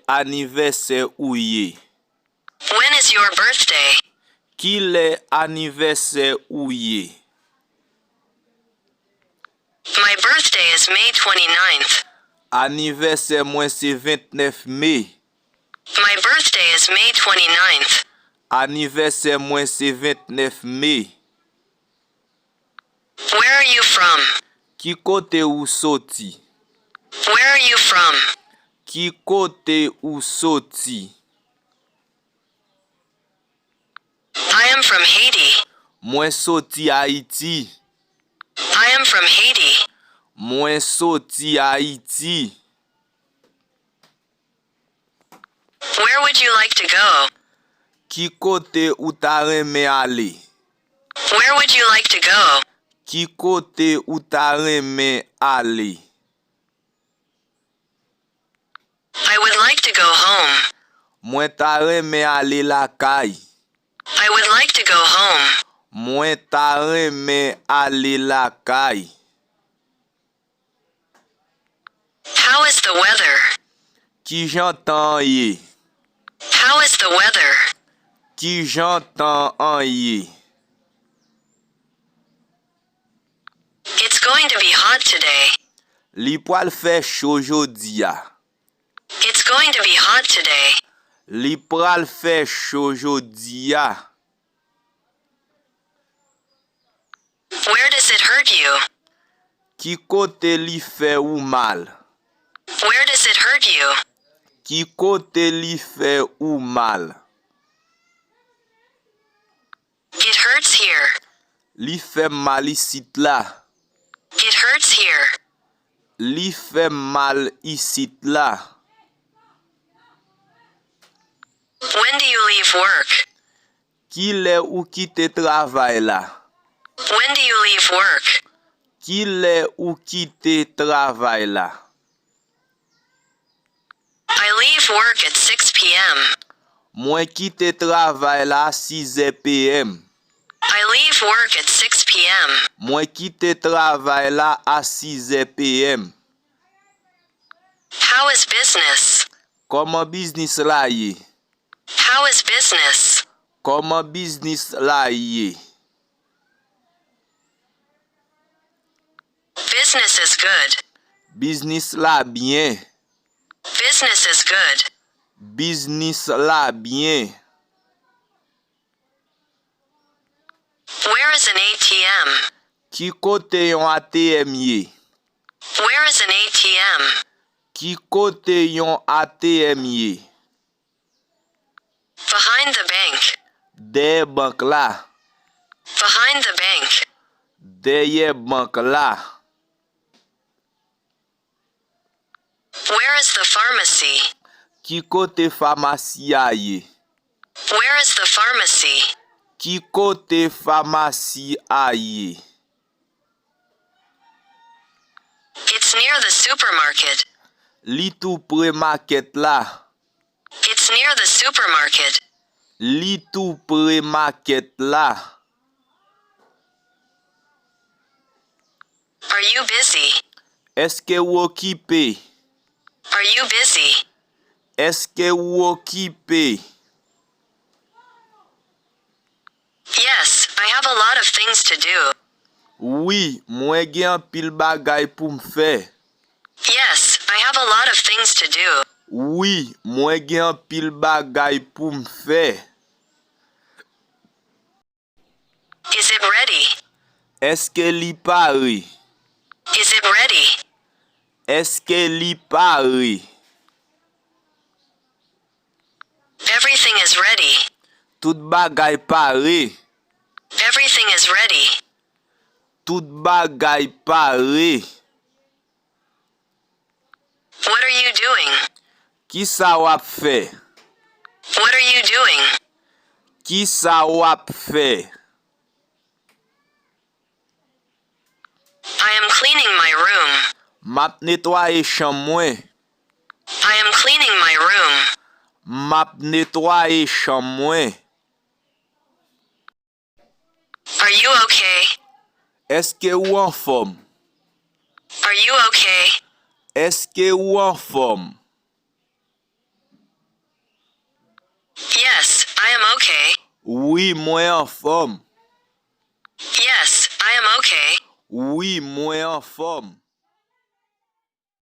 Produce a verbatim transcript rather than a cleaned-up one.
anivèsè ou ye? When is your birthday? Kilè anivèsè ou ye? My birthday is May twenty-ninth. Anivèsè mwen se ventnèf me. My birthday is May twenty-ninth. Anivèsè mwen se ventnèf me. Where are you from? Ki kote ou soti? Where are you from? Ki kote ou soti? I am from Haiti. Mwen soti Ayiti. I am from Haiti. Mwen soti Ayiti. Where would you like to go? Ki kote ou ta renmen ale? Where would you like to go? Ki kote ou ta renmen ale? I would like to go home. Mwen ta renmen ale lakay. I would like to go home. Mwen ta renmen ale lakay. How is the weather? Kijan tan an ye? How is the weather? Kijan tan an ye? It's going to be hot today. Li pral fè cho jodi a. It's going to be hot today. Li pral fè cho jodi a. Where does it hurt you? Ki kote li fè ou mal? Where does it hurt you? Ki kote li fè ou mal? It hurts here. Li fè m mal isit la. It hurts here. Li fè m mal isit la. When do you leave work? Kilè ou kite travay la? When do you leave work? Kilè ou kite travay la? I leave work at six p.m. Mwen kite travay la a sizè p.m. I leave work at six p.m. Mwen kite travay la a sizè p.m. How is business? Kòman biznis la ye? How is business? Kòman biznis la ye? Business is good. Biznis la byen. Business is good. Biznis la byen. Where is an A T M? Ki kote yon A T M ye? Where is an A T M? Ki kote yon A T M ye? Behind the bank. Dèyè bank la. Behind the bank. Dèyè bank la. Where is the pharmacy? Ki kote famasi a ye? Where is the pharmacy? Ki kote famasi a ye? It's near the supermarket. Li tou pre makèt la. It's near the supermarket. Li tou pre makèt la. Are you busy? Èske w okipe? Are you busy? Èske w okipe? Yes, I have a lot of things to do. Wi, mwen gen anpil bagay pou m fè. Yes, I have a lot of things to do. Wi, mwen gen anpil bagay pou m fè. Is it ready? Èske li pare? Is it ready? Èske li pare? Everything is ready. Tout bagay pare. Everything is ready. Tout bagay pare. What are you doing? Kisa w ap fè? What are you doing? Kisa w ap fè? I am cleaning my room. M ap netwaye chanm mwen. I am cleaning my room. M ap netwaye chanm mwen. Are you okay? Èske ou anfòm? Are you okay? Èske ou anfòm? am okay. Wi, mwen anfòm. Yes, I am okay. Wi, mwen anfòm.